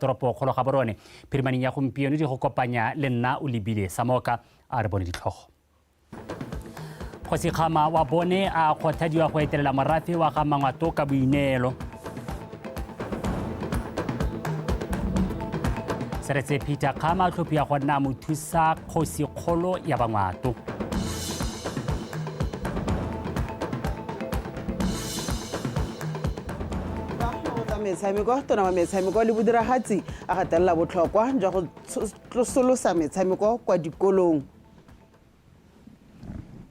toropo kgolo Gaborone. Phirimaneng ya gompieno di go kopanya le nna o lebile Samoka a re bone ditlhogo. Kgosi Kgama wa bone a kgothadiwa go etelela morafe wa ga Mangwato ka boineelo. Seretse Peter Kgama a tlhophiwa go nna mothusa kgosi kgolo ya Bangwato. Metshameko tona wa metshameko le bodiragatsi a gatelela botlhokwa jwa go tlosolosa metshameko kwa dikolong.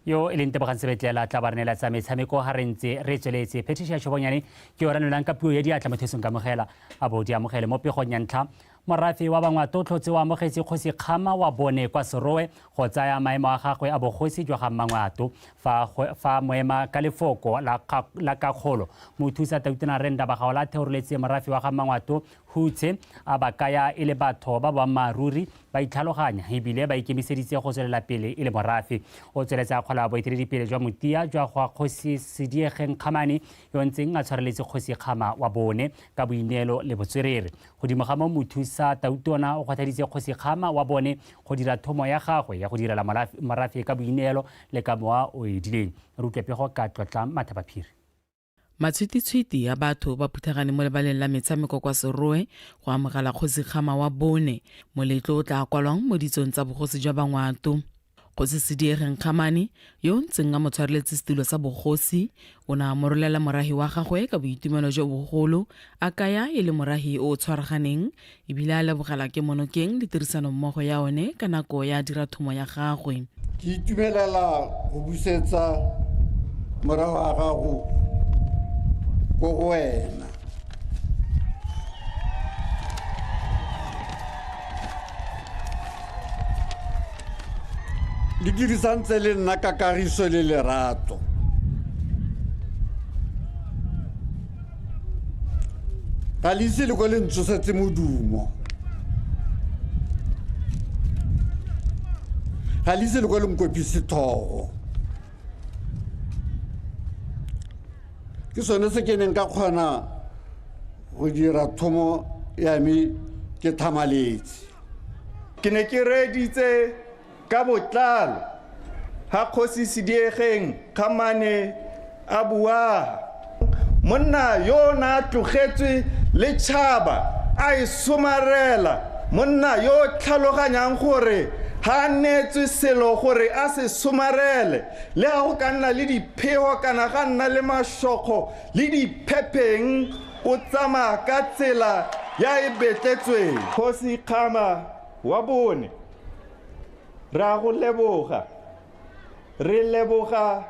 Yo e leng Tebogang Sebetlela tla ba re neela tsa metshameko ga re ntse re tsweletse. Patricia Chobonyane ke yo ranolang ka puo ya diatla mo thusong kamogela a bo di amogele mo pegong ya ntlha. Morafe wa Bangwato tlhotse o amogetse kgosi Kgama wa bone kwa Serowe go tsaya maemo a gagwe a bogosi jwa ga Mmangwato fa, fa moema ka lefoko la, la kakgolo. Mothusa Tautona Rre Ndaba Gaola theoroletse morafe wa ga Mmangwato Hutshe a ba kaya e le batho ba boammaaruri, ba itlhaloganya e bile ba ikemiseditse go tswelela pele e le morafe. O tsweletse a kgola boeteledipele jwa motia jwa gwa Kgosi Sediegeng Kgamane yo ntseng a tshwareletse Kgosi Kgama wa bone ka boineelo le botswerere. Godimo ga moo, mothusa tautona o kgothaditse Kgosi Kgama wa bone go dira thomo ya gagwe ya go direla morafe ka boineelo le ka mowa o edileng. Re utlwe pego ka Tlotlang Mathabaphiri. Matshwititshwiti a batho ba phuthagane mo lebaleng la metshameko kwa Serowe go amogela Kgosi Kgama wa bone, moletlo o tla kwalwang mo ditsong tsa bogosi jwa Bangwato. Kgosi Sediegeng Kgamane, yo o ntseng a mo tshwareletse setulo sa bogosi, o ne a mo rolela morahi wa gagwe ka boitumelo jo bogolo, a kaya e le morahi o o tshwaraganeng ebile a lebogela kemonokeng le tirisanommogo ya one ka nako ya dira thomo ya gagwe. Ke itumelela go busetsa morago ga gago ko go wena. Le dirisantse le nna ka kagiso le lerato. Ga le ise le ko le ntsosetse modumo. Ga le ise le ko le nkopise tlhogo. Ke sone se ke neng ka kgona go dira thomo ya me ke thamaletse. Ke ne ke reeditse Ka botlalo, ha Kgosi Sediegeng Kgamane a bua, monna yo o na a tlogetswe le tšhaba a e somarela, monna yo o tlhaloganyang gore ha a neetswe selo gore a se somarele, le ha go ka nna le diphego kana ga nna le mashokgo le diphepheng, o tsamaya ka tsela ya e betletsweng. Kgosi Kgama wa bone. Re a go leboga. Re leboga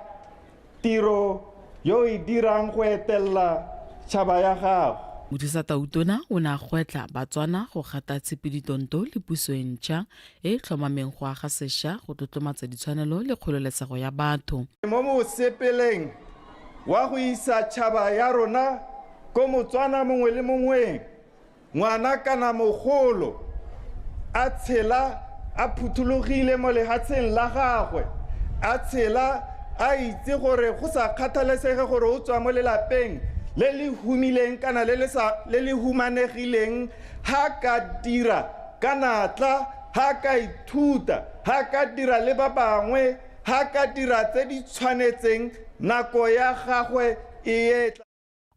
tiro yo e dirang go etelela tšhaba ya gago. Mothusa Tautona o ne a gwetlha Batswana go gata tshipi ditonto le puso e ntšha e e tlhomameng go aga sesha go tlotlomatsa ditshwanelo le kgololesego ya batho. Mo mosepeleng wa go isa tšhaba ya rona ko Motswana mongwe le mongweng, Ngwana kana mogolo a tshela a phuthologile mo lehatsheng la gagwe, a tshela a itse gore go sa kgathalesege gore o tswa mo lelapeng le le humileng kana le le le humanegileng, ha ka dira ka natla, ha ka ithuta, ha ka dira le ba bangwe, ha ka dira tse di tshwanetseng, nako ya gagwe e etla.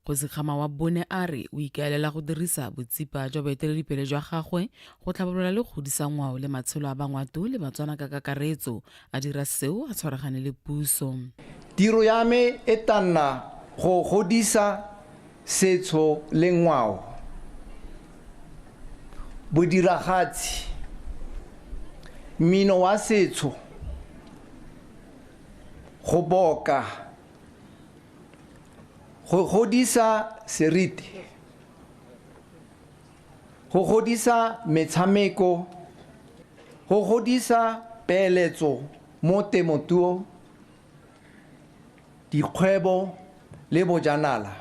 Kgosi Kgama wa bone a re o ikaelela go dirisa botsipa jwa boeteledipele jwa gagwe go tlhabolola le go godisa ngwao le matshelo a Bangwato le Batswana ka kakaretso, a dira seo a tshwaragane le puso. Tiro ya me e tla nna go godisa setso le ngwao, bodiragatsi, mmino wa setso, go boka, Go godisa seriti, go godisa metshameko, go godisa peeletso mo temothuo, dikgwebo le bojanala.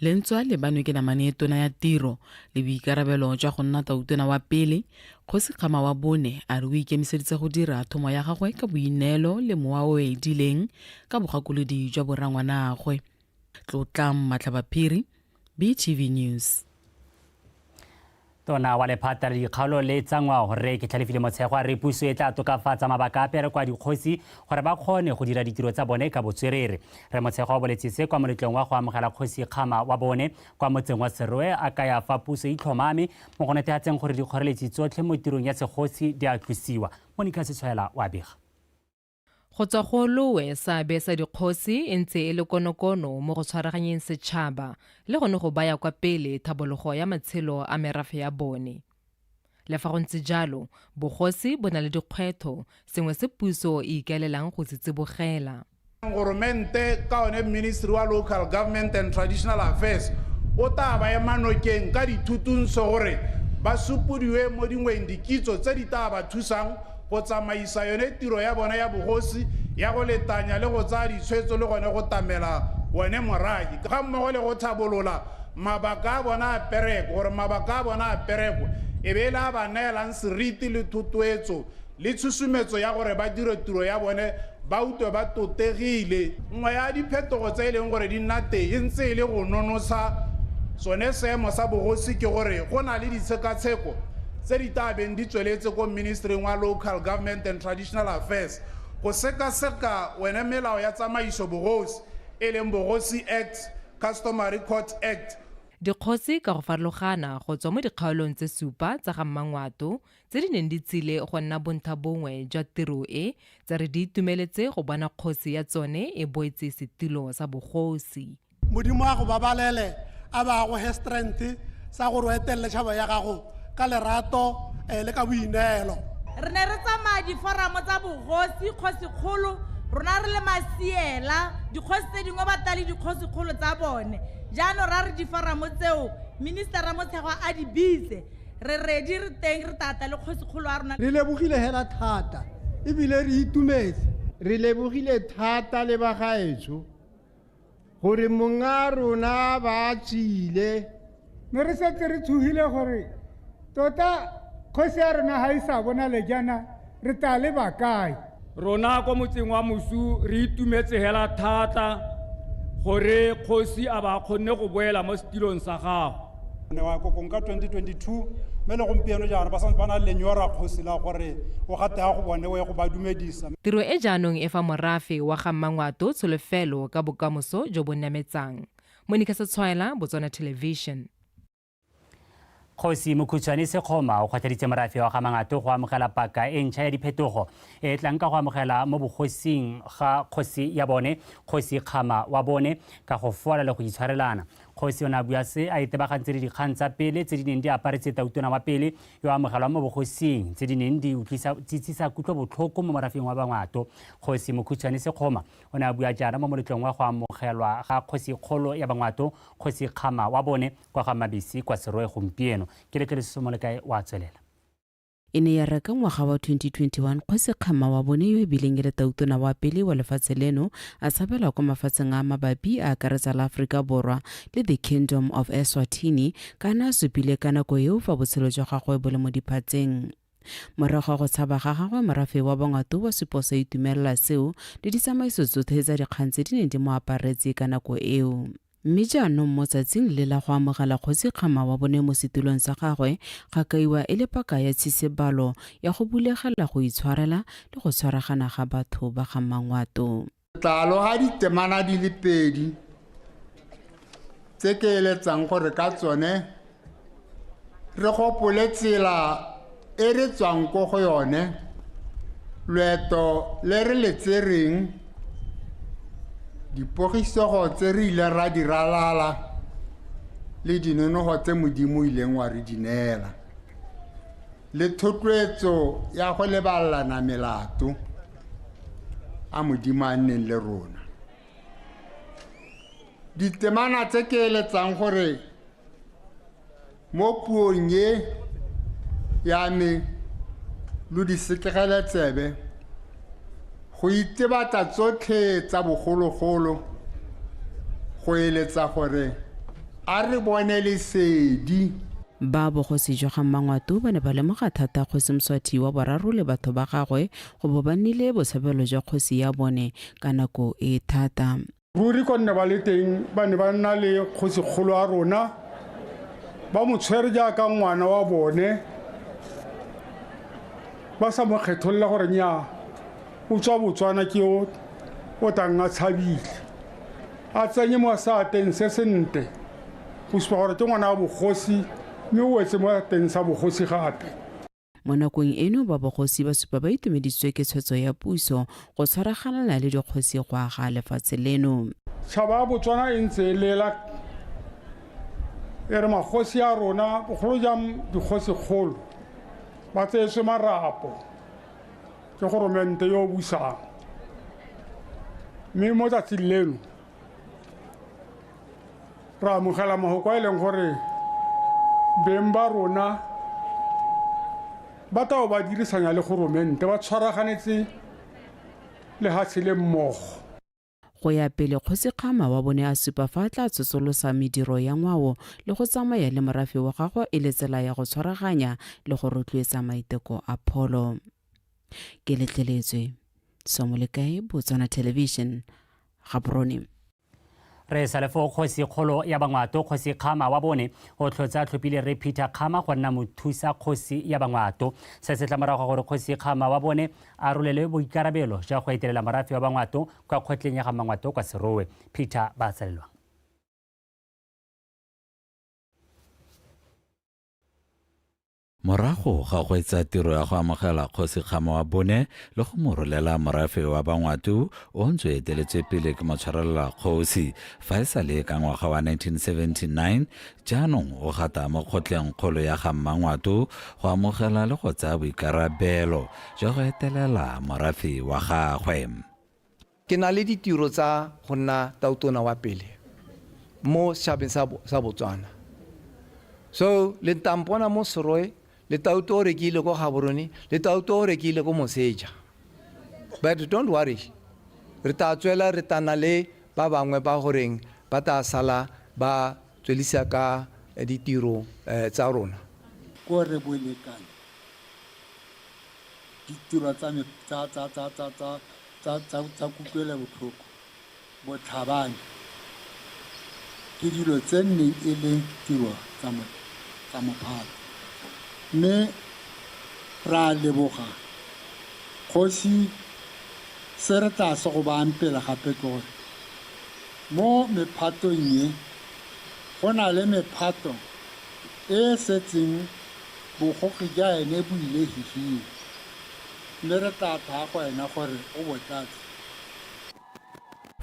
Lentswa lebanwe ke namane e tona ya tiro le boikarabelo jwa go nna tautona wa pele, Kgosi Kgama wa bone a re o ikemiseditse go dira thomo ya gagwe ka boineelo le mowa o edileng ka bogakolodi jwa borangwanaagwe. Tlotlang Matlhabaphiri, BTV News. Tona wa lephata la dikgaolo le tsa ngwao Rre Ketlhalefile Motshegwa a re puso e tla tokafatsa mabaka a pereko a dikgosi gore ba kgone go dira ditiro tsa bone ka botswerere. Rre Motshegwa o boletse se kwa moletlong wa go amogela Kgosi Kgama wa bone kwa motseng wa Serowe a kaya fa puso e itlhomame mo go netefatseng gore dikgoreletsi tsotlhe mo tirong ya segosi di a tlosiwa. Monica Setshwaela o a bega. Go tswa go lowe, seabe sa dikgosi e ntse e le konokono mo go tshwaraganyeng setšhaba le gone go baya kwa pele thabologo ya matshelo a merafe ya bone. Le fa go ntse jalo, bogosi bo na le dikgwetho, sengwe se puso e ikaelelang go se tsibogela. Goromente ka one Ministry wa Local Government and Traditional Affairs o tla ba ema nokeng ka dithutuntsho gore ba supodiwe mo dingweng dikitso tse di tla ba thusang go tsamaisa yone tiro ya bona ya bogosi ya go letanya le go tsaya ditshwetso le gone go tamela one moraki ga mmogo le go tlhabolola mabaka a bona a pereko gore mabaka a bona a pereko e be e le a ba neelang seriti le thotloetso le tshusumetso ya gore ba dire tiro ya bone ba utlwe ba totegile. Nngwe ya diphetogo tse e leng gore di nna teng e ntse e le go nonotsha sone seemo sa bogosi ke gore go na le ditshekatsheko tse di tla beng di tsweletse ko ministering wa Local Government and Traditional Affairs go sekaseka wene melao ya tsamaiso bogosi e leng Bogosi Act, Customary Court Act. Dikgosi ka go farologana go tswa mo dikgaolong tse supa tsa ga Mmangwato tse di neng di tsile go nna bontha bongwe jwa tiro e, tsa re di itumeletse go bona kgosi ya tsone e boetse setilo sa bogosi. Modimo a go babalele a ba a go he strength sa gore o etelele tšhaba ya gago ka lerato le ka boineelo. Re ne re tsamaya diforamo tsa bogosi, kgosikgolo, rona re le masiela, dikgosi tse dingwe ba tla le dikgosikgolo tsa bone. Jaanong ra re diforamo tseo, Minister Ramotshegwa a di bitse, Re ready, re teng, re tata le kgosikgolo wa rona. Re lebogile hela thata ebile re itumetse. Re lebogile thata le bagaetsho gore monga rona ba tsile. Ne re setse re tshogile gore tota kgosi ya rona ga e sa bonale jaana re tla leba kae. Rona ko motseng wa Mosu re itumetse hela thata gore kgosi a ba kgonne go boela mo setilong sa gagwe. Ne wa kokong ka 2022 mme le gompieno jaana ba santse ba na le lenyora kgosi la gore o gate ya go bone o ye go ba dumedisa. Tiro e jaanong e fa morafe wa ga Mmangwato tsholofelo ka bokamoso jo bo nametsang. Monica Setshwaela, Botswana Television. Kgosi Mokhutshwane Sekgoma o kgwathaditse morafe wa ga Mangato go amogela paka e ntšha ya diphetogo e e tlang ka go amogela mo bogosing ga kgosi ya bone, Kgosi Kgama wa bone, ka go fola le go itshwarelana. Kgosi o ne a bua se a itebagantse le dikgang tsa pele tse di neng di aparetse tautona wa pele yo a amogelwang mo bogosing tse di neng di utlwisa tsitsisa kutlobotlhoko mo morafeng wa Bangwato. Kgosi Mokhutshwane Sekgoma o ne a bua jaana mo moletlong wa go amogelwa ga kgosi kgolo ya Bangwato, Kgosi Kgama wa bone, kwa ga Mabisi kwa Serowe gompieno. Keletlo Lesoso Molekae o a tswelela. E ne ya re ka ngwaga wa 2021 Kgosi Kgama wa bone yo e bileng e le tautona wa pele wa lefatshe leno a tshabela kwa mafatsheng a mabapi a akaretsa la Aforika Borwa le The Kingdom of Eswatini ka a ne a supile ka nako eo fa botshelo jwa gagwe bo le mo diphatseng. Morago ga go tshaba ga gagwe morafe wa Bangwato wa supa o sa itumelela seo le ditsamaiso tsotlhe tsa dikgang tse di neng di mo aparetse ka nako eo. Mme jaanong mo tsatsing le la go amogela Kgosi Kgama wa bone mo setulong sa gagwe, ga kaiwa e le paka ya tshisibalo ya go bulegela go itshwarela le go tshwaragana ga batho ba ga Mmangwato. Ke tla loga ditemana di le pedi tse ke eletsang gore ka tsone re gopole tsela e re tswang ko go yone, loeto le re le tsereng, dipogisego tse re ileng ra di ralala le dinonogo tse Modimo o ileng wa re di neela, le thotloetso ya go lebalelana melato a Modimo a nneng le rona. Ditemana tse ke eletsang gore mo puong e ya me lo di sekegele tsebe, go itebatsa tsotlhe tsa bogologolo, go eletsa gore a re bone lesedi. Ba bogosi jwa ga Mmangwato ba ne ba lemoga thata Kgosi Mswati wa boraro le batho ba gagwe go bo ba nnile botshabelo jwa kgosi ya bone ka nako e e thata. Ruri kwa nne ba le teng ba ne ba nna le kgosikgolo ya rona, Ba mo tshwere jaaka ngwana wa bone, ba sa mo kgetholola gore nnyaa o tswa Botswana ke o o tlang a tshabile. A tsenye mo seateng se sentle go supa gore ke ngwana wa bogosi mme o wetse mo teng sa bogosi gape. Mo nakong eno ba bogosi ba supa ba itumedisitswe ke tshwetso ya puso go tshwaraganela le dikgosi go aga lefatshe leno. Tšhaba ya Botswana e ntse e lela e re magosi a rona, bogolo jang dikgosikgolo, ba tseetswe marapo ke goromente yo o busang. Mme mo tsatsing leno re amogela mahoko a e leng gore beng ba rona ba tao ba dirisanya le goromente, ba tshwaraganetse lehatshe le mmogo. Go ya pele, Kgosi Kgama wa bone a supa fa a tla tsosolosa mediro ya ngwao le go tsamaya le morafe wa gagwe e le tsela ya go tshwaraganya le go rotloetsa maiteko a pholo. Ke letleletswe. Somolekae, Botswana Television, Gaborone. Re sa le foo, kgosi kgolo ya Bangwato, Kgosi Kgama wa bone, o tlhotse a tlhophile Rre Peter Kgama go nna mothusa kgosi ya Bangwato. Se se tla morago ga gore Kgosi Kgama wa bone a rolelwe boikarabelo jwa go etelela morafe wa Bangwato kwa kgotleng ya ga Mmangwato kwa Serowe. Peter ba tsalelwang. Morago ga go etsa tiro ya go amogela Kgosi Kgama wa bone le go mo rolela morafe wa Bangwato o ntse o eteletswe pele ke motshwarelela kgosi fa e sa le ka ngwaga wa 1979, jaanong o gata mo kgotleng kgolo ya ga Mmangwato go amogela le go tsaya boikarabelo jwa go etelela morafe wa gagwe. Ke na le ditiro tsa go nna tautona wa pele mo setšhabeng sa Botswana. So le ntampona mo Serowe, le tauto o rekile ko Gaborone, le tauto o rekile ko Moseja. But don't worry, re tla tswela re tla na le ba bangwe ba goreng ba tla sala ba tswelisa ka ditiro tsa rona. Ko re bolekane ditiro tsa me tsa tsa tsa tsa tsa tsa tsa tsa kutlwela botlhoko botlhabane ke dilo tse nneng e le tiro tsa mo tsa mophato mme ra leboga kgosi. Se re tla se go bayang pele gape ke gore mo mephatong e go na le mephato e e setseng bogogi ja ene bo ile hihing, mme re tla thaa go ena gore o bo tlatse.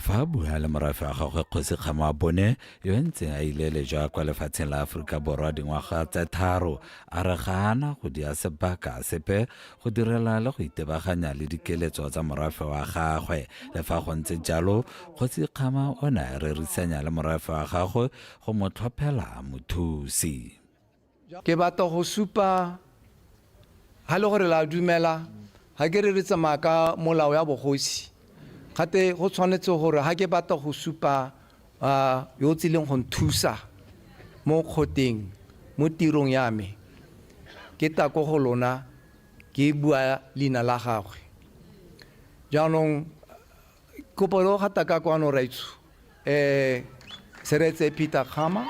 Fa a bua le morafe wa gagwe Kgosi Kgama wa bone yo e ntseng a ile lejwa kwa lefatsheng la Aforika Borwa dingwaga tse tharo, a re ga a na go dia sebaka sepe go direla le go itebaganya le dikeletso tsa morafe wa gagwe. Le fa go ntse jalo, Kgosi Kgama o ne a rerisanya le morafe wa gagwe go mo tlhophela mothusi. Ke batla go supa ga le gore la dumela ga ke re re tsamaya ka molao ya bogosi, gate go tshwanetse gore ga ke batla go supa yo o tsileng go nthusa mo kgoteng mo tirong ya me, ke tla ko go lona ke bua leina la gagwe. Jaanong kopo le go gata ka kwano raitsho Seretse Peter Kgama.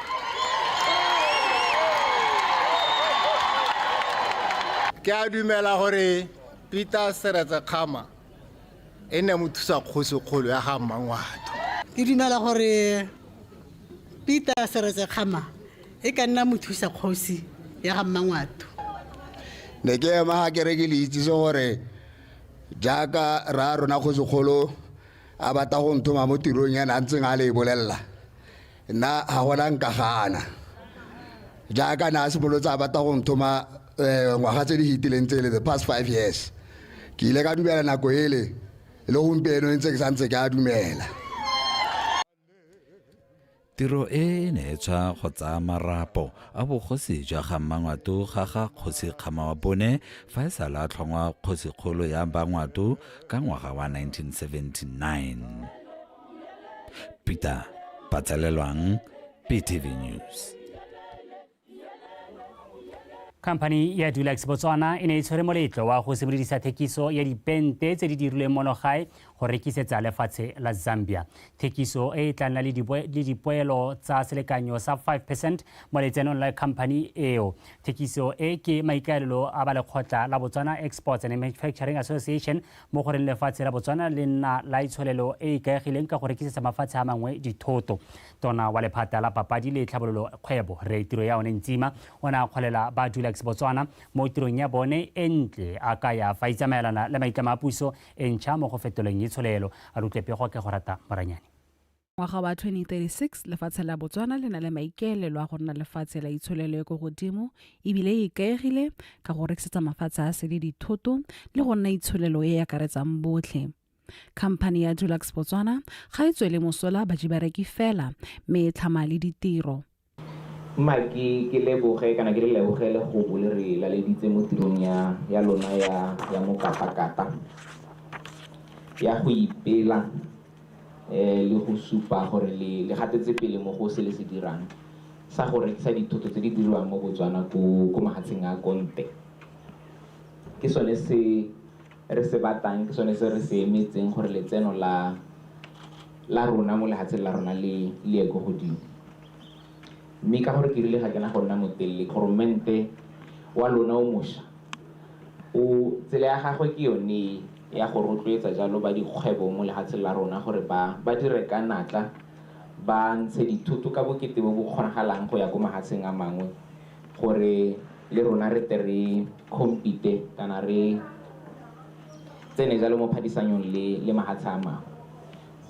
Ke a dumela gore Peter Seretse Kgama e nne mothusa kgosikgolo ya ga Mmangwato. Ke dumela gore Peter Seretse Kgama e ka nna mothusa kgosi ya ga Mmangwato. Ne ke ema ga kere ke le itsise gore jaaka rra rona kgosikgolo a batla go nthoma mo tirong ena a ntseng a le e bolelela, nna ga gona nka gana. Jaaka ne a simolotse a batla go nthoma ngwaga tse di fetileng tsele, the past 5 years, ke ile ka dumela nako ele, le gompieno ntse ke santse ke a dumela. Tiro e e ne e tshwa go tsaya marapo a bogosi jwa ga Mmangwato ga ga Kgosi Kgama wa bone fa e sa le a tlhongwa kgosikgolo ya Bangwato ka ngwaga wa 1979. Peter Patsalelwang, BTV News. Khamphani ya Dulux Botswana e ne e tshwere moletlo wa go simolodisa thekiso ya dipente tse di dirilweng mono gae go rekisetsa lefatshe la Zambia. Thekiso e e tla nna le dipoelo tsa selekanyo sa 5 percent mo letsenong la khamphani eo. Thekiso e ke maikaelelo a ba lekgotla la Botswana Exports and Manufacturing Association mo goreng lefatshe la Botswana le nna la itsholelo e e ikaegileng ka go rekisetsa mafatshe a mangwe dithoto. Tona wa lephata la papadi le tlhabololo kgwebo Rre Tiro ya one Ntsima o ne a kgolela ba Dulux Botswana mo tirong ya bone e ntle a kaya fa itsamaelana le maitlamo a puso e ntšha mo go fetoleng itsholelo. A re utlwe pego ke go rata Moranyane. Ngwaga wa 2036, lefatshe la Botswana le na le maikaelelo a go nna lefatshe la itsholelo e ko godimo ebile e ikaegile ka go rekisetsa mafatshe a sele dithoto le go nna itsholelo e e akaretsang botlhe. Khamphani ya Dulux Botswana ga e tswele mosola bajibareki fela mme e tlhama le ditiro. Mma ke ke leboge kana ke le lebogele go bo le re laleditse mo tirong ya ya lona ya ya mokapakata ya go ipela eh le go supa gore le le gatetse pele mo go se le se dirang sa go rekisa dithoto tse di diriwang mo Botswana ko ko mahatsheng a konte. Ke sone se re se batlang, ke sone se re se emetseng gore letseno la la rona mo lehatsheng la rona le le ye ko godimo. Mme ka gore ke rile ga ke na go nna motelele, goromente wa lona o mosha o tsela ya gagwe ke yone ya go rotloetsa jalo ba dikgwebo mo lehatsheng la rona gore ba ba dire ka natla, ba ntshe dithoto ka bokete bo bo kgonagalang go ya ko mahatsheng a mangwe gore le rona re tle re compete kana re tsene jalo mo phadisanyong le le mahatshe a mangwe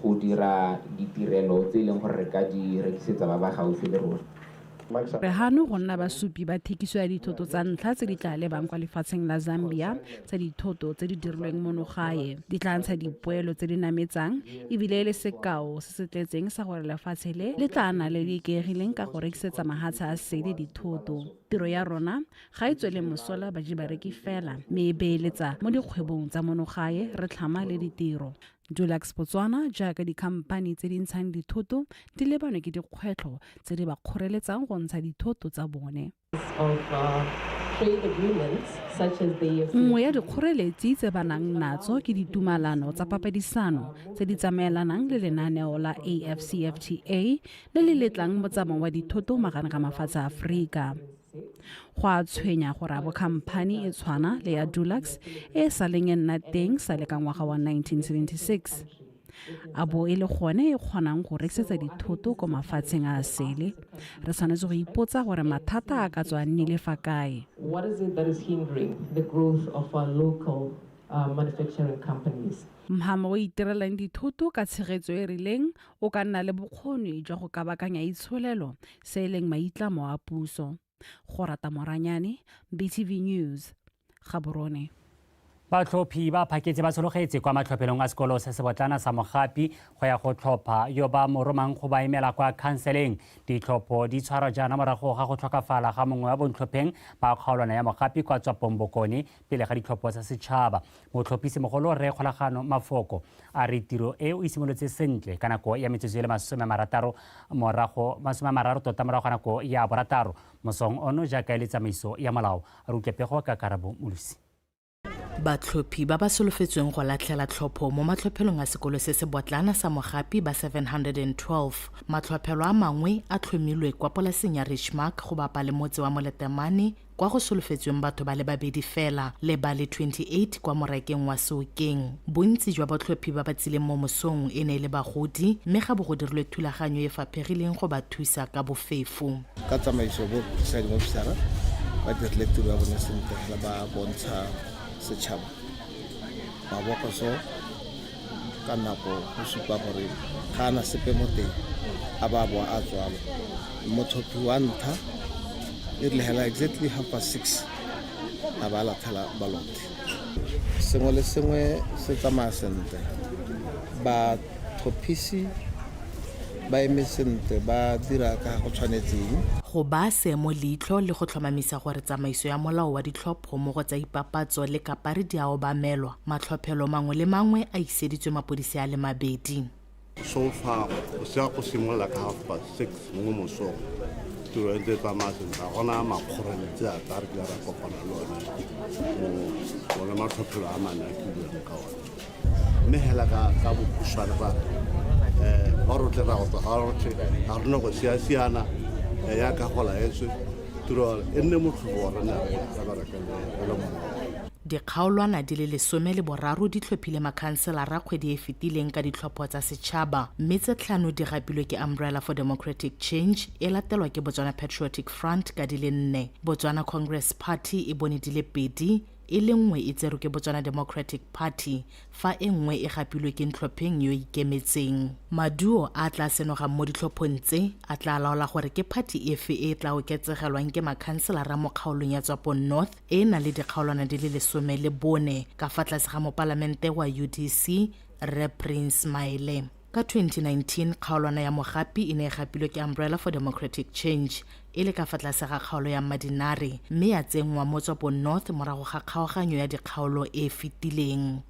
go dira ditirelo tse e leng gore re ka di rekisetsa ba ba gaufi le rona. Re gano go nna basupi ba thekiso ya dithoto tsa ntlha tse di tla lebang kwa lefatsheng la Zambia tsa dithoto tse di dirilweng mono gae. Di tla ntsha dipoelo tse di nametsang ebile e le sekao se se tletseng sa gore lefatshe le le tla nna le le ikaegileng ka go rekisetsa mahatshe a sele dithoto. Tiro ya rona ga e tswele mosola bajibareki fela mme e beeletsa mo dikgwebong tsa mono gae re tlhama le ditiro. Dulux Botswana jaaka dikhamphani tse di ntshang dithoto di lebanwe ke dikgwetlho tse di ba kgoreletsang go ntsha dithoto tsa bone. Nngwe ya dikgoreletsi tse ba nang natso ke ditumalano tsa papadisano tse di tsamaelanang le lenaneo la AfCFTA le le letlang motsamao wa dithoto magareng ga mafatshe a Aforika. Go a tshwenya gore a bo khamphani e tshwana le ya Dulux e e sa leng e nna teng sa le ka ngwaga wa 1976 a bo e le gone e kgonang go rekisetsa dithoto ko mafatsheng a a sele. Re tshwanetse go ipotsa gore mathata a ka tswa a nnile fa kae. What is it that is hindering the growth of our local manufacturing companies? Mhama o itirelang dithoto ka tshegetso e rileng o ka nna le bokgoni jwa go kabakanya itsholelo, se e leng maitlamo a puso. Go rata Moranyane, BTV News, Gaborone. Batlhophi ba phaketse ba tshologetse kwa matlhophelong a sekolo se sebotlana sa Mogapi go ya go tlhopha yo ba mo romang go ba emela kwa khanseleng. Ditlhopho di tshwarwa jaana morago ga go tlhokafala ga mongwe wa bontlhopheng ba kgaolwana ya Mogapi kwa Tswapong Bokone pele ga ditlhopho tsa setšhaba. Motlhophisimogolo Rre Kgolagano Mafoko a re tiro eo e simolotse sentle ka nako ya metsotso e le 60 morago 30 tota morago ga nako ya borataro mosong ono jaaka e le tsamaiso ya molao. A re utlwe pego ka Karabo Molusi. Batlhophi ba ba solofetsweng go latlhela tlhopho mo matlhophelong a sekolo se se botlana sa Mogapi ba 712. Matlhophelo a mangwe a tlhomilwe kwa polaseng ya Richmark go bapa le motse wa Moletemane kwa go solofetsweng batho ba le babedi fela le ba le 28 kwa morakeng wa Seokeng. Bontsi jwa batlhophi ba ba tsileng mo mosong e ne e le bagodi mme ga bo go dirilwe thulaganyo e faphegileng go ba thusa ka bofefo. Ka tsamaiso bo presiding officer ba dirile tiro ya bone sentle fela ba bontsha setšhaba mabokoso ka nako go supa gore ga ana sepe mo teng a ba boa a tswalwa. Motlhophi wa ntlha e rile hela exactly 6:30 a ba latlhela balote. Sengwe le sengwe se tsamaya sentle, batlhophisi ba eme sentle ba dira ka go tshwanetseng. Go baa seemo leitlho le go tlhomamisa gore tsamaiso ya molao wa ditlhopho mo go tsa ipapatso le kapari di a obamelwa, matlhophelo mangwe le mangwe a iseditswe mapodisi a le mabedi. So far, go se go simolola ka 6:30 mo mosong, tiro e ntse e tsamaya sentle, ga gona makgoreletsi a tla re kile ra kopana le one mo one matlhophelo a mane a ke buang ka one. Mme hela ka ka bokhutshwane ra um ba rotlhe ra go rotlhe ga re ne go siasiana ya ka go laetswe tiro e nne motlhofo gore ne re bereke re le mmogo. Dikgaolwana di le 13 di tlhophile makhanselara kgwedi e e fetileng ka ditlhopho tsa setšhaba, mme tse tlhano di gapilwe ke Umbrella for Democratic Change, e latelwa ke Botswana Patriotic Front ka di le nne. Botswana Congress Party e bone di le pedi, e le nngwe e tserwe ke Botswana Democratic Party, fa e nngwe e gapilwe ke ntlhopheng yo ikemetseng. Maduo a a tla senogang mo ditlhophong tse a tla laola gore ke phathi efe e e tla oketsegelwang ke makhanselara mo kgaolong ya Tswapong North e e nang le dikgaolwana di le 14 ka fa tlase ga mopalamente wa UDC Rre Prince Maele. Ka 2019, kgaolwana ya Mogapi e ne e gapilwe ke Umbrella for Democratic Change e le ka fa tlase ga kgaolo ya Mmadinare mme ya tsenngwa mo Tswapong North morago ga kgaoganyo ya dikgaolo e e fetileng.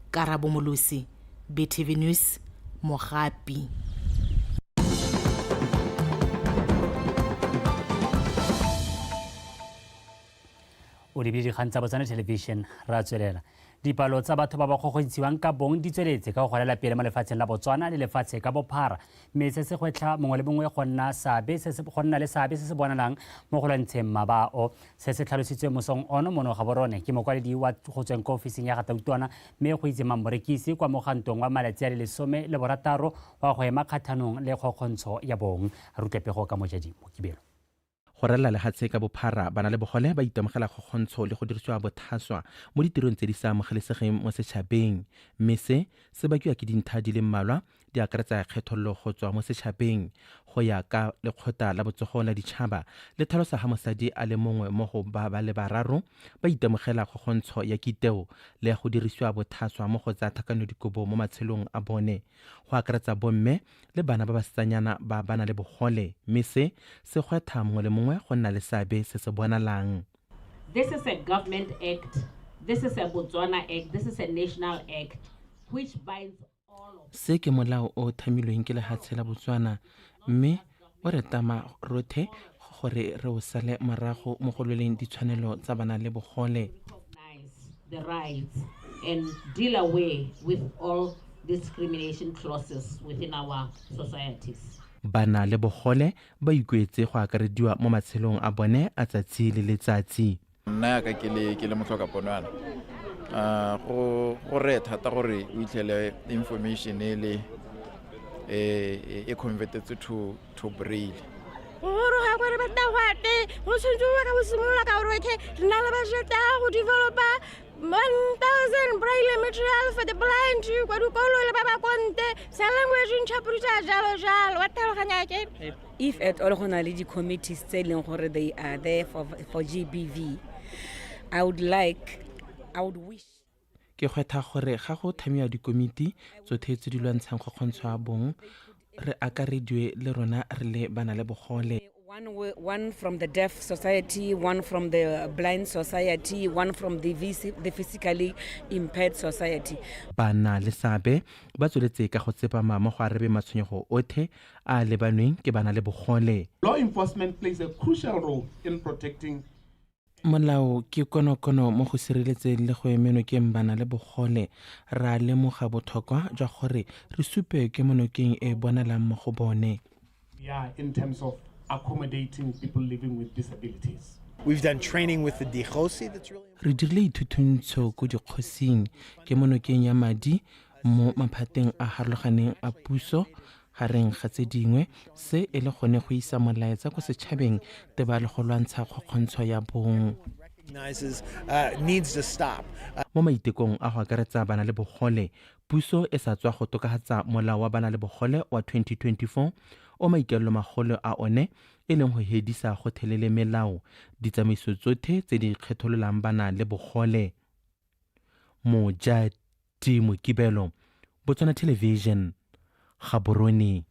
Karabo Molosi, BTV News, Mogapi. O lebile dikgang tsa Botswana Television ra tswelela. Dipalo tsa batho ba ba kgokgontshiwang ka bong di tsweletse ka go golela pele mo lefatsheng la Botswana le lefatshe ka bophara, mme se se gwetlha mongwe le mongwe go nna seabe se se go nna le seabe se se bonalang mo go lwantsheng mabao. Se se tlhalositswe mosong ono mono Gaborone ke mokwaledi wa go tsweng kwa ofising ya ga Tautona mme go itse Morekisi kwa mogantong wa malatsi a le 16 wa go ema kgatlhanong le kgokgontsho ya bong. Re utlwe pego ka Mojadi Mokibelo. Go ralala lehatshe ka bophara, bana le bogole ba itemogela kgokgontsho le go dirisiwa bothaswa mo ditirong tse di sa amogelesegeng mo setšhabeng. Mme se, se bakiwa ke dintha di le mmalwa, di akaretsa kgethololo go tswa mo setšhabeng. Go ya ka Lekgotla la Botsogo la Ditšhaba, le tlhalosa ha mosadi a le mongwe mo go ba ba le bararo ba itemogela kgokgontsho ya kiteo le ya go dirisiwa bothaswa mo go tsa tlhakanelodikobo mo matshelong a bone, go akaretsa bomme le bana ba basetsanyana ba ba na le bogole, mme se se gwetlha mongwe le mongwe go nna le seabe se se bonalang. This is a government act, this is a Botswana act, this is a national act which binds all of Se ke molao o o thamilweng ke lehatshe la Botswana mme o re tama rothe gore re o sale morago mo go lweleng ditshwanelo tsa bana le bogole. the rights and deal away with all discrimination clauses within our societies. Bana le bogole ba ikuetse go akarediwa mo matshelong a bone a tsatsi le letsatsi. Nna yaka ke le ke le motlhoka pono yana go go re thata gore o itlhele information e le e e converted to braille. Goroga gore ba tagwate go tshwanetse go ka go simolola ka gore okay re na le budget ya go developa 1000 braille material for the blind kwa dikolo le ba ba konte sign language interpreter jalo jalo wa tlhaloganya ke. If at all go na le di-committees tse e leng gore they are there for GBV, I would like, I would wish. Ke gwetlha gore ga go thamiwa dikomiti tsothe tse di lwantshang kgokgontsho ya bong, re akarediwe le rona re le ba na le bogole. One from the deaf society, one from the blind society, one from the physically impaired society. Ba na le seabe ba tsweletse ka go tsepama mo go arabeng matshwenyego othe a a lebanweng ke ba na le bogole. Law enforcement plays a crucial role in protecting Molao ke konokono mo go sireletseng le go emenokeng bana le bogole. Re a lemoga botlhokwa jwa gore re supe kemonokeng e e bonalang mo go bone. Yeah, in terms of accommodating people living with disabilities. We've done training with the Dikgosi that's really Re dirile ithuthuntso ko dikgosing, kemonokeng ya madi mo maphateng a harologaneng a puso, gareng ga tse dingwe, se e le gone go isa molaetsa ko setšhabeng teba le go lwantsha kgokgontsho ya bong. recognizes needs to stop. Mo maitekong a go akaretsa bana le bogole, puso e sa tswa go tokafatsa molao wa bana le bogole wa 2024 o maikaelelo magolo a one e leng go hedisa gothelele melao, ditsamaiso tsothe tse di kgethololang bana le bogole. Mojati Mokibelo, Botswana Television, Gaborone.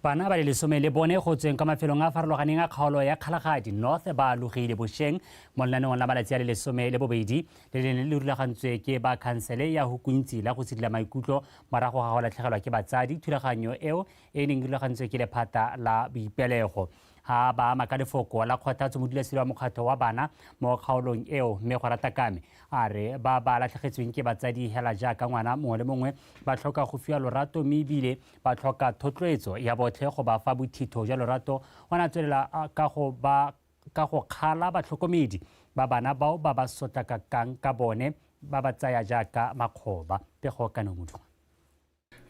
Bana ba le 14 go tsweng kwa mafelong a farologaneng a kgaolo ya Kgalagadi North ba alogile bošeng mo lenaneong la malatsi a le 12 le le neng le rulagantswe ke ba khansele ya Hukuntsi la go sidila maikutlo morago ga go latlhegelwa ke batsadi. Thulaganyo eo e neng e rulagantswe ke lephata la boipelego. Ga ba ama ka lefoko la kgothatso modulasetilo wa mokgatlho wa bana mo kgaolong eo, mme go rata kame a re ba ba latlhegetsweng ke batsadi hela jaaka ngwana mongwe le mongwe ba tlhoka go fiwa lorato, mme ebile ba tlhoka thotloetso ya botlhe go ba fa bothitho jwa lorato. O ne a tswelela ka go kgala batlhokomedi ba bana bao ba ba sotlakakang ka bone ba ba tsaya jaaka makgoba. Pego kana Modungwa.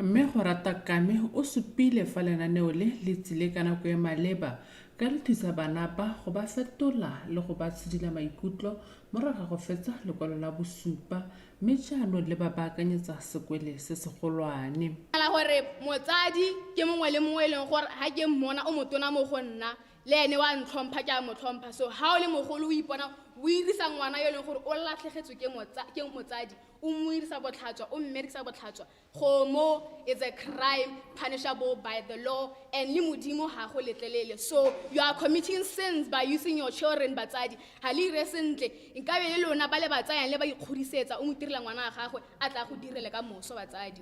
Mme go rata kame o supile fa lenaneo le le tsile ka nako e maleba ka le thusa bana ba go ba fetola le go ba tshidila maikutlo morago ga go fetsa lekwalo la bosupa, mme jaanong le ba baakanyetsa sekwele se segolwane. La gore motsadi ke mongwe le mongwe e leng gore ha ke mmona o motona mo go nna le ene wa ntlhompha ke a mo tlhompha. So ha o le mogolo o ipona o irisa ngwana yo e leng gore o latlhegetswe ke motsadi, o mo irisa botlhatswa, o mmerekisa botlhatswa. Gomo is a crime punishable by the law, and le modimo ha go letlelele. So you are committing sins by using your children batsadi. Ha le ire sentle, nkabe le lona ba le ba tsayang le ba ikgodisetsa, o mo direla ngwana wa gagwe a tla go direle ka moso batsadi.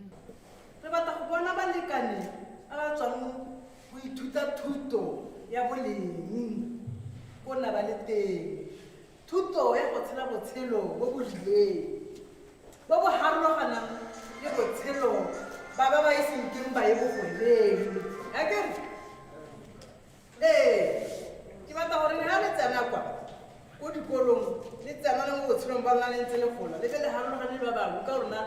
Re batla go bona balekane ba ba tswang go ithuta thuto ya boleng ko nna ba le teng, thuto ya go tshela botshelo bo bo rileng bo bo harologanang le botshelo ba ba ba iseng keng ba ye bogoleng. Akere ee, ke batla gore le ha le tsena kwa ko dikolong, le tsena le mo botshelong ba lona le ntse le gola, le be le harologane le ba bangwe ka rona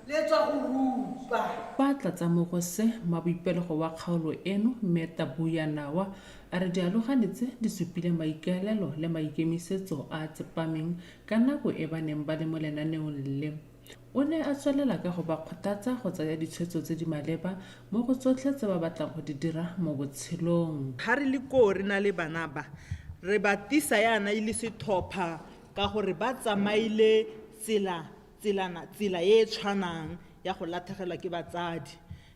le tswa go rupa. Fa tlatsa mo go se, maboipelego wa kgaolo eno mme Tabuya Nawa a re dialogane tse di supile maikaelelo le maikemisetso a a tsepameng ka nako e ba neng ba le mo lenaneong le. O ne a tswelela ka go ba kgothatsa go tsaya ditshwetso tse di maleba mo go tsotlhe tse ba batlang go di dira mo botshelong. Ga re le koo re na le bana ba, re ba tisa yana e le setlhopha ka gore ba tsamaile tsela e tshwanang ya go latlhegelwa ke batsadi,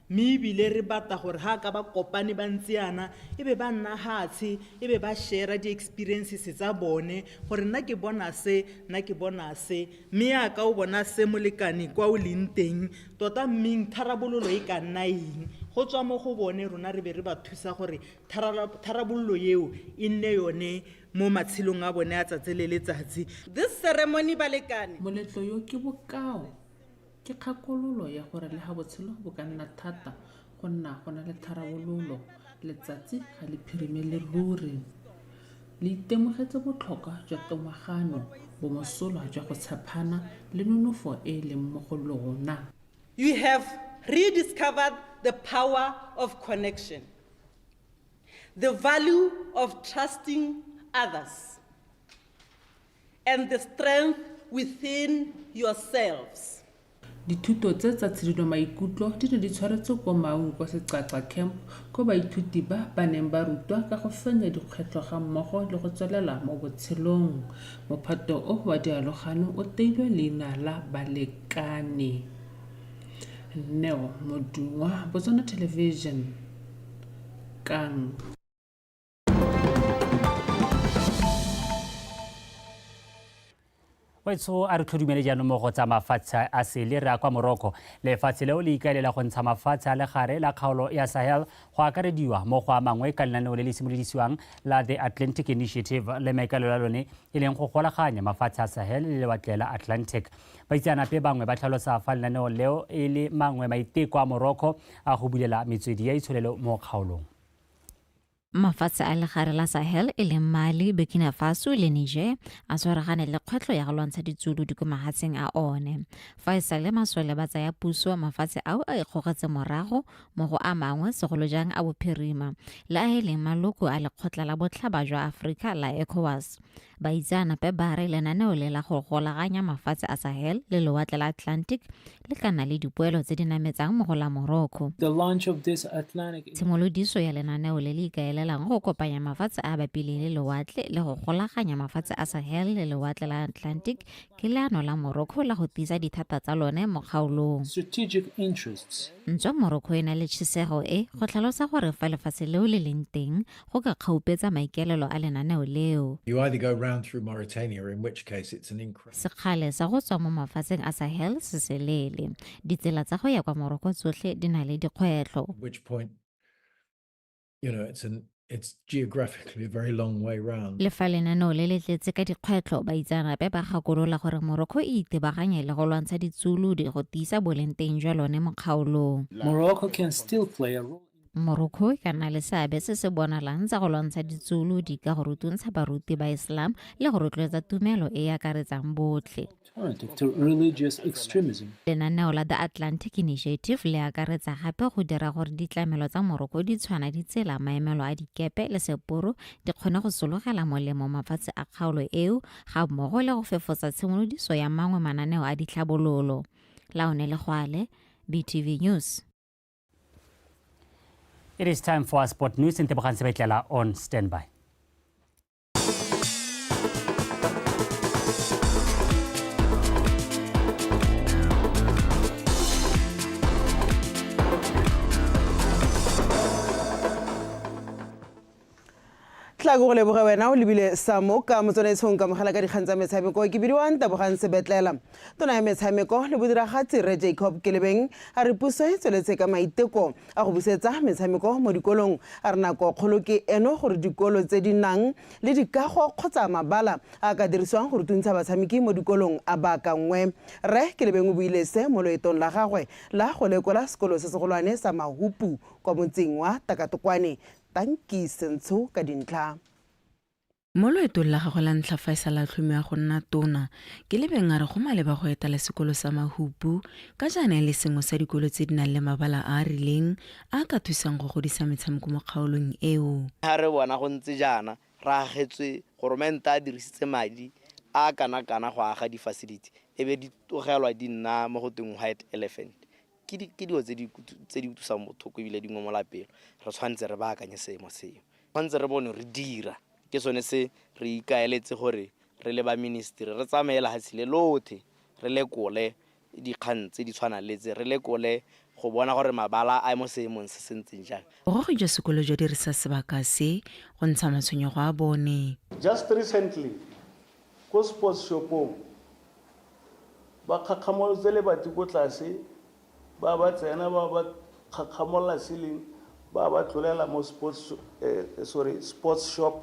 mme ebile re batla gore ha ka ba kopane ba ntse yana e be ba nna hatshe, e be ba share di-experiences tsa bone gore nna ke bona se, nna ke bona se, mme yaka o bona se molekane kwa o leng teng tota, mmeng tharabololo e ka nna eng. Go tswa mo go bone rona re be re ba thusa gore tharabololo eo e nne yone mo matshelong a bone a tsatsi le letsatsi. This ceremony balekane. Moletlo yo ke bokao, ke kgakololo ya gore le ha botshelo bo ka nna thata, go nna go na le tharabololo, letsatsi ga le phirimele ruri. Le itemogetse botlhokwa jwa tomagano, bomosola jwa go tshepana le nonofo e e leng mo go lona. You have rediscovered the power of connection, the value of trusting others, and the strength within yourselves. Dithuto tse tsa tshidilo maikutlo di ne di tshwaretswe ko Maung kwa Seqaqa Camp, ko baithuti ba ba neng ba rutwa ka go fenya dikgwetlho ga mmogo le go tswelela mo botshelong. Mophato o wa dialogano o teilwe leina la Balekane. Neo Modungwa, Botswana Television, Kang. Wetsho a re tlhodumele jaanong mo go tsa mafatshe a sele re ya kwa Morocco. Lefatshe leo le ikaelela go ntsha mafatshe a legare la kgaolo ya Sahel go akarediwa mo go a mangwe ka lenaneo le le simolodisiwang la The Atlantic Initiative le maikaelelo a lone e leng go golaganya mafatshe a Sahel le lewatle la Atlantic. Baitseanape bangwe ba tlhalosa fa lenaneo leo e le mangwe maiteko a Morocco a go bulela metswedi ya itsholelo mo kgaolong. Mafatshe a legare la Sahel e leng Mali, Burkina Faso le Niger a tshwaragane le kgwetlho ya go lwantsha ditsuolodi ko mahatsheng a one. Fa e sale masole ba tsaya puso, mafatshe ao a ikgogetse morago mo go a mangwe segolo jang a bophirima le a e leng maloko a lekgotla la botlhaba jwa Aforika la ECOWAS. Baitseanape ba re lenaneo le la go golaganya mafatshe a Sahel le lewatle la Atlantic le ka nna le dipoelo tse di nametsang mo go la Morocco. The launch of this Atlantic Tshimolodiso ya lenaneo le le ikaelelang go kopanya mafatshe a bapileng le lewatle le go golaganya mafatshe a Sahel le lewatle la Atlantic ke leano la Morocco la go tiisa dithata tsa lone mo kgaolong. strategic interests. Ntswa Morocco e na le tšhisego e, go tlhalosa gore fa lefatshe leo le leng teng go ka kgaupetsa maikaelelo a lenaneo leo. You either go round through Mauritania, in which case it's an incredible. Sekgale sa go tswa mo mafatsheng a Sahel se seleele. Ditsela tsa go ya kwa Morocco tsotlhe di na le dikgwetlho. At which point, you know, it's an It's geographically a very long way round. Le fa lenaneo le le tletse ka dikgwetlho, baitseanape ba gakolola gore Morocco e itebaganye le go lwantsha ditsuolodi go tiisa bolengteng jwa lone mo kgaolong. Morocco can still play a role. Morocco e ka nna le seabe se se bonalang sa go lwantsha ditsuolodi ka go rutuntsha baruti ba Islam le go rotloetsa tumelo e e akaretsang botlhe. Alternative to religious extremism. Lenaneo la The Atlantic Initiative le akaretsa gape go dira gore ditlamelo tsa Morocco di tshwana ditsela, maemelo a dikepe le seporo di kgone go sologela molemo mafatshe a kgaolo eo ga mmogo le go fefosa tshimolodiso ya mangwe mananeo a ditlhabololo. Laone Legwale, BTV News. It is time for our sport news. Ntebogang Sebetlela on standby. Tla ko go leboge wena o lebile samo ka motswanaetshong ka mogala ka dikgang tsa metshameko. Ke bidiwang Tabogang Sebetlela. Tona ya metshameko le bodiragatsi Rre Jacob Kelebeng a re puso e tsweletse ka maiteko a go busetsa metshameko mo dikolong. A re nako kgolo ke eno gore dikolo tse di nang le dikago kgotsa mabala a ka dirisiwang go rutuntsha batshameki mo dikolong a baakangwe. Rre Kelebeng o buile se mo loetong la gagwe la go lekola sekolo se segolwane sa Mahupu kwa motseng wa Takatokwane. Tanki Sentsho ka dintlha. Mo loetong la gagwe la ntlha fa e sale a tlhomiwa go nna tona, Kelebeng a re go maleba go etela sekolo sa Mahupu ka jaana e le sengwe sa dikolo tse di nang le mabala a a rileng a a ka thusang go godisa metshameko mo kgaolong eo. Ha re bona go ntse jaana, re agetswe, goromente a dirisitse madi a a kana-kana go aga di-facility, e be di tlogelwa di nna mo go tweng white elephant. Ke di, ke dilo tse di, tse di utlwisang botlhoko ebile di ngomola pelo. Re tshwanetse re baakanye seemo seo. Tshwanetse re bone re dira. Ke sone se re ikaeletse gore re le ba ministry re tsamaye lehatshe le lothe re lekole dikgang tse di tshwanang le tse, re lekole go bona gore mabala a mo seemong se se ntseng jang. Bogogi jwa sekolo jwa dirisa sebaka se go ntsha matshwenyego a bone. Just recently, ko sports shopong, ba kgakgamolotse lebati ko tlase, ba ba tsena ba ba kgakgamolola ceiling, ba ba tlolela mo sports, sorry, sports shop,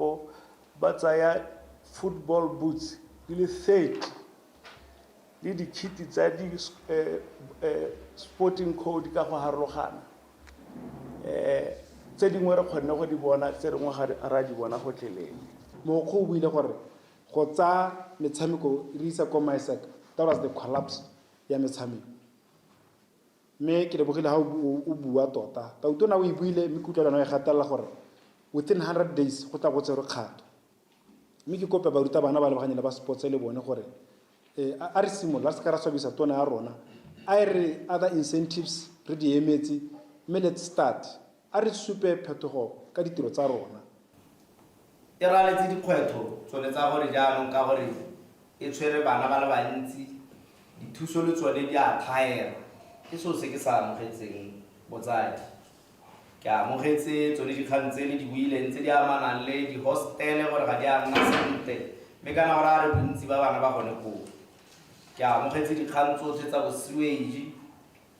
ba tsaya football boots di le 30 le dikiti tsa di sporting code ka go harologana. Tse dingwe re kgonne go di bona, tse dingwe ga ra di bona gotlhelele. Mogokgo o buile gore go tsaya metshameko re isa ko MISEC, that was the collapse ya metshameko. Mme ke lebogile ha o bua tota. Tautona o e buile mme ke utlwa le wena o e gatelela gore within 100 days go tla go tserwe kgato. Mme ke kope barutabana ba lebaganye le ba sports le bone gore a re simolola, re se ka ra swabisa tona ya rona. A e re other incentives re di emetse, mme let's start. A re supe phetogo ka ditiro tsa rona. E raletse dikgwetlho tsone tsa gore jaanong ka gore e tshwere bana ba le bantsi, dithuso le tsone di a tlhaela. Ke seo se ke sa amogetseng botsadi. Ke amogetse tsone dikgang tse le di buileng tse di amanang le di-hostele gore ga di a nna sentle, mme kana gore a re bontsi ba bana ba gone koo. Ke amogetse dikgang tsotlhe tsa bo sewage,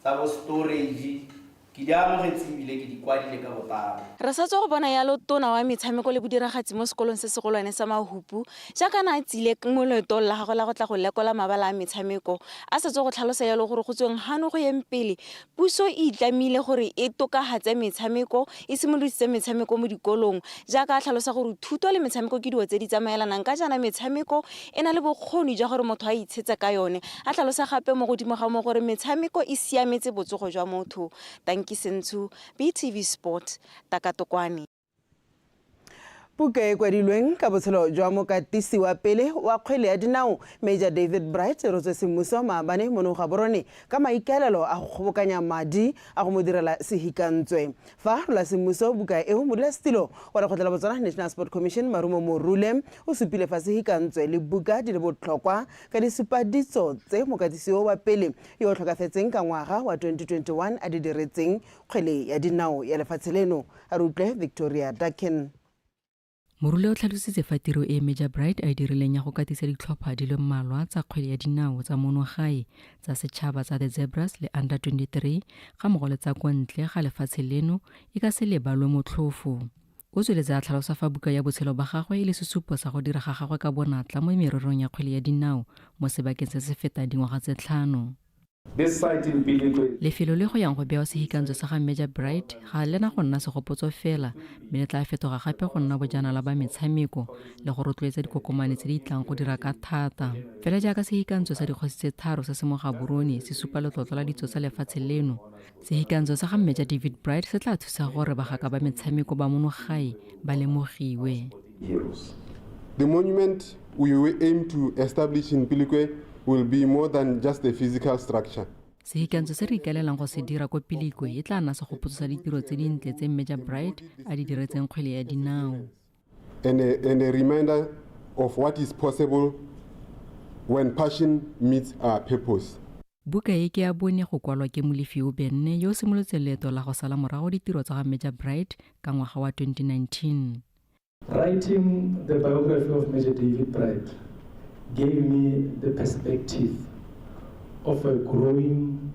tsa bo storage, ke di amogetse ebile ke di kwadile ka botlalo. Re sa tswa go bona yalo tona wa metshameko le bodiragatsi mo sekolong se segolwane sa Mahupu jaaka na a tsile mo loetong la gagwe la go tla go lekola mabala a metshameko, a sa tswa go tlhalosa yalo gore go tsweng gano go yeng pele puso e itlamile gore e tokagatse metshameko, e simolodisitse metshameko mo dikolong, jaaka a tlhalosa gore thuto le metshameko ke dilo tse di tsamaelanang ka jaana metshameko e na le bokgoni jwa gore motho a itshetse ka yone. A tlhalosa gape mo godimo ga mo gore metshameko e siametse botsogo jwa motho. Tanki Sentshu, BTV Sport, Takatokwane. Buka e kwadilweng ka botshelo jwa mokatisi wa pele wa kgwele ya dinao Major David Bright e rotswe semmuso maabane mono Gaborone ka maikaelelo a go kgobokanya madi a go mo direla sehikantswe. Fa rola semmuso buka eo, modulasetilo wa lekgotla la Botswana National Sport Commission Marumo Morule o supile fa sehikantswe le buka di le botlhokwa ka di supa ditso tse mokatisi o wa pele yo o tlhokafetseng ka ngwaga wa 2021 a di diretseng kgwele ya dinao ya lefatshe leno. A re utlwe Victoria Dakin. Morule o tlhalositse fa tiro e Major Bright a e dirileng ya go katisa ditlhopha di le mmalwa tsa kgwele ya dinao tsa mono gae tsa setšhaba tsa The Zebras le Under 23 ga mmogo le tsa kwa ntle ga lefatshe leno e ka se lebalwe motlhofo. O tsweletse a tlhalosa fa buka ya botshelo ba gagwe e le sesupo sa go dira ga gagwe ka bonatla mo mererong ya kgwele ya dinao mo sebakeng se se fetang dingwaga tse tlhano. Lefelo le go yang go bewa sehikantswe sa ga Major Bright ga le na go nna segopotso fela mme le tla fetoga gape go nna bojanala ba metshameko le go rotloetsa dikokomane tse di tlang go dira ka thata. Fela jaaka sehikantswe sa dikgosi tse tharo se se mo Gaborone se supa letlotlo la ditso tsa lefatshe leno, sehikantswe sa ga Major David Bright se tla thusa gore bagaka ba metshameko ba mono gae ba lemogiwe. The monument we aim to establish in Pilikwe will be more than just a physical structure. Sehikantswe se re ikaelelang go se dira ko Pilikwe e tla nna segopotso sa ditiro tse dintle tse Major Bright a di diretseng kgwele ya dinao. And a reminder of what is possible when passion meets our purpose. Buka e ke ya bone go kwalwa ke Molefi Obenne yo o simolotseng leeto la go sala morago ditiro tsa ga Major Bright ka ngwaga wa 2019. Writing the biography of Major David Bright gave me the perspective of a growing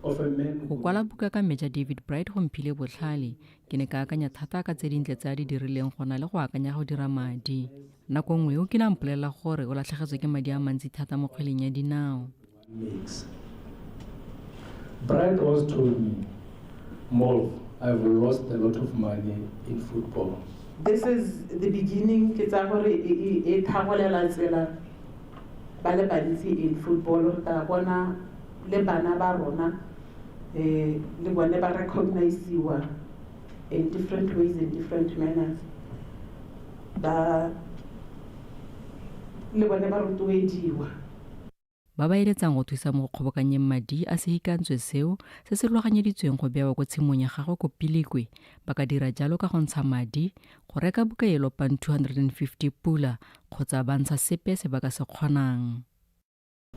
of a man. Go kwala buka ka Major David Bright go mphile botlhale. Ke ne ka akanya thata ka tse dintle tse a di dirileng go na le go akanya go dira madi. Nako nngwe o kile a mpolelela gore o latlhegetswe ke madi a mantsi thata mo kgweleng ya dinao. Makes. Bright once told me, Molf, I've lost a lot of money in football. This is the beginning, ke tsa gore e thagolela tsela ba le bantsi in football, re tla bona le bana ba rona, le bone ba recognize-iwa in different ways, in different manners. Ba le bone ba rotloediwa. Ba ba eletsang go thusa mo go kgobokanyeng madi a sehikantswe seo se se rulaganyeditsweng go bewa ko tshimong ya gagwe ko Pilikwe ba ka dira jalo ka go ntsha madi go reka buka e lopang 250 pula kgotsa ba ntsha sepe se ba ka se kgonang.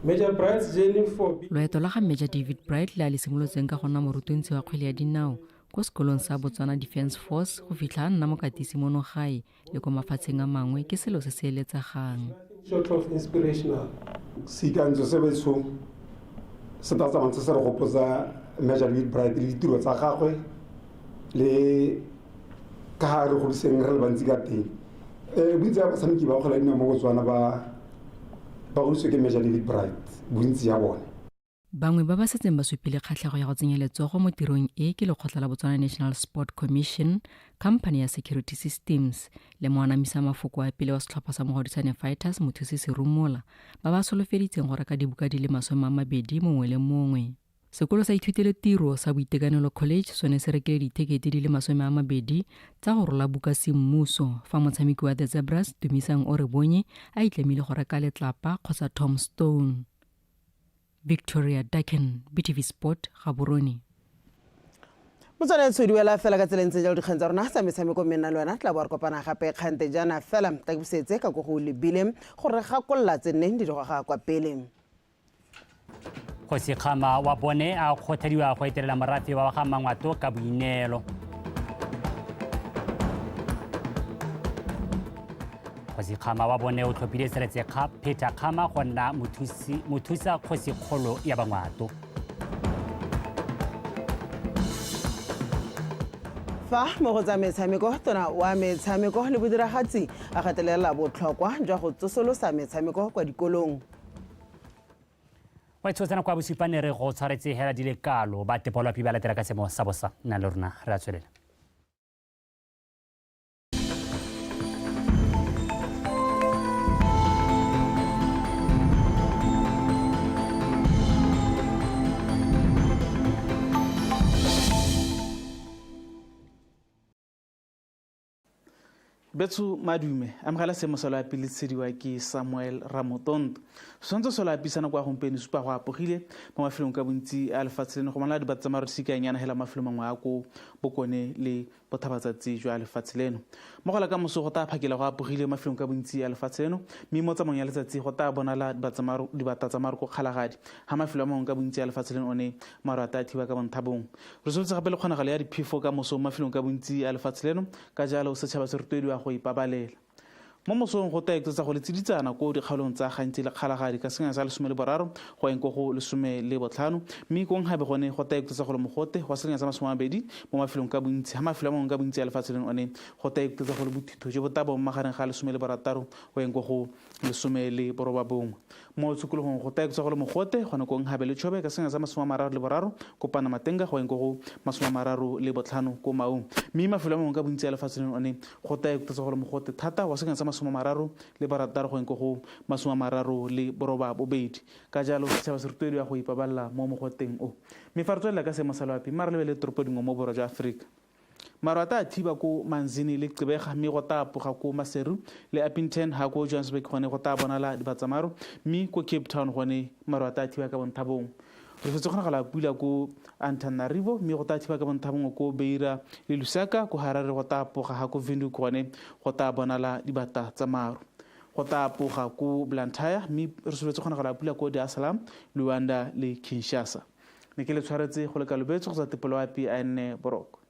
Major Bright's journey for Loeto la ga Major David Bright le a le simolotseng ka go nna morutuntshi wa kgwele ya dinao ko sekolong sa Botswana Defence Force go fitlha a nna mokatisi mono gae le ko mafatsheng a mangwe ke selo se se eletsegang. Short of inspirational. Sehikantswe se betsho se tla tsamaya se se re gopotsa Major David Bright le ditiro tsa gagwe le ka ga re godiseng re le bantsi ka teng. Bontsi ba batshameki ba kgwele ya dinao mo Botswana ba godisitswe ke Major David Bright, bontsi ya bone. Bangwe ba ba setseng ba supile kgatlhego ya go tsenya letsogo mo tirong e ke lekgotla la Botswana National Sport Commission, Company ya Security Systems le moanamisa mafoko a pele wa setlhopha sa Mogoditshane Fighters Mothusi Serumola ba ba solofeditseng go reka dibuka di le 20 mongwe le mongwe. Sekolo sa ithutelo tiro sa Boitekanelo College sone se rekile dithekete di le 20 tsa go rola buka semmuso fa motshameki wa The Zebras Tumisang Orebonye a itlamile go reka letlapa kgotsa tombstone. Victoria Dakin, BTV Sport, Gaborone. Motswana e duela fela ka tsela e ntse jalo dikgang tsa rona tsa metshameko mme nna le wena tla bo re kopana gape kgante jaana fela tla ke busetse ka ko go lebile gore gakolola tse nneng di digoga kwa pele. Kgosi Kgama wa bone a kgothadiwa go etelela morafe wa ga Mangwato ka boineelo. Kgosi Kgama wa bone o tlhophile Seretse Peter Kgama go nna mothusa kgosikgolo ya Bangwato. Fa mo go tsa metshameko, tona wa metshameko le bodiragatsi a gatelela botlhokwa jwa go tsosolosa metshameko kwa dikolong. Wa tshotsana kwa bosupane re go tshwaretse hela di le kalo ba tepolwapi ba latela ka semo sa bosa nna le rona re a tswelela. Betso madume amogela seemo sa loapi le tshediwa ke Samuel Ramotonto. Setshwantsho sa loapi sa nako ya gompieno supa go apogile mo mafelong ka bontsi a lefatshe leno go bonala dibata tsa maru di hela mafelo mangwe a ko bokone le bothabatsatsi jwa lefatshe leno. Mo go la ka moso go tla phakela go apogile mo mafelong ka bontsi a lefatshe leno, mme mo tsamaong ya letsatsi go tla bonala dibata tsa maru ko Kgalagadi, ga mafelo a mangwe ka bontsi a lefatshe leno one maru a tla thiba ka bonthabong. Re solotse gape le kgonagalo ya diphefo ka moso mo mafelong ka bontsi a lefatshe leno, ka jalo setšhaba se rotloediwa go ipabalela. Mo mosong go tla eketsa go le tsiditsana ko dikgaolong tsa Gantsi le Kgalagadi ka sengwe sa 13 go yeng ko go 15, mme ko Nhabe gone go tla eketsa go le mogote wa sengwe sa 20 mo mafelong ka bontsi. Ha mafelo a mangwe ka bontsi a lefatshe leno one go tla eketsa go le bothitho jo bo tla bong magareng ga 16 go yeng ko go 19. Mo tshokologong go tla eketsa go le mogote gone ko Nhabe le Chobe ka sengwe sa 33 ko Panamatenga go yeng ko go 35 ko Maung. Mme mafelo a mangwe ka bontsi a lefatshe leno one go tla eketsa go le mogote thata wa sengwe sa 36 go yeng ko go 38. Ka jalo setšhaba se rotloediwa go ipabalela mo mogoteng o. Mme fa re tswelela ka seemo sa loapi, mma re lebelele toropo dingwe mo borwa jwa Aforika. Maru a tla thiba ko Manzini le Gqeberha, mme go tla apoga ko Maseru le Upington, ha ko Johannesburg gone go tla bonala dibatsamaru, mme ko Cape Town gone maru a tla thiba ka bonthabongwe. Re setse kgonagalo ya pula ko Antananarivo, mme go tla thiba ka bonthabongwe ko Beira le Lusaka, ko Harare go tla apoga, ha ko Windhoek gone go tla bonala dibata tsa maru. Go tla apoga ko Blantyre, mme re solofetse kgonagalo ya pula ko Dar es Salaam, Luanda le Kinshasa. Ne ke le tshwaretse go le kalobetso go tsa tepoloapi a nne boroko.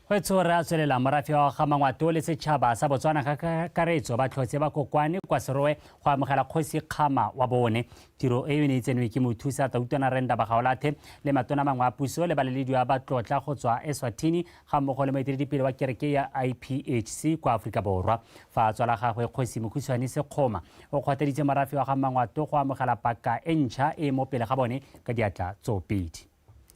Go re a tswelela morafe wa ga Mangwato le setšhaba sa Botswana ka kakaretso ba tlhotse ba kokwane kwa Serowe go amogela kgosi Kgama wa bone. Tiro e e ne e tsenwe ke mothusa tautona Renda Bagaolathe le matona mangwe a puso le balelediwa ba tlotla go tswa Eswatini ga mmogo le moeteledipele wa kereke ya IPHC kwa Aforika Borwa. Fa a tswa la gagwe kgosi Mokhutshwane Sekgoma o kgothaditse morafe wa ga Mangwato go amogela paka e ntšha e mo pele ga bone ka diatla tsoopedi.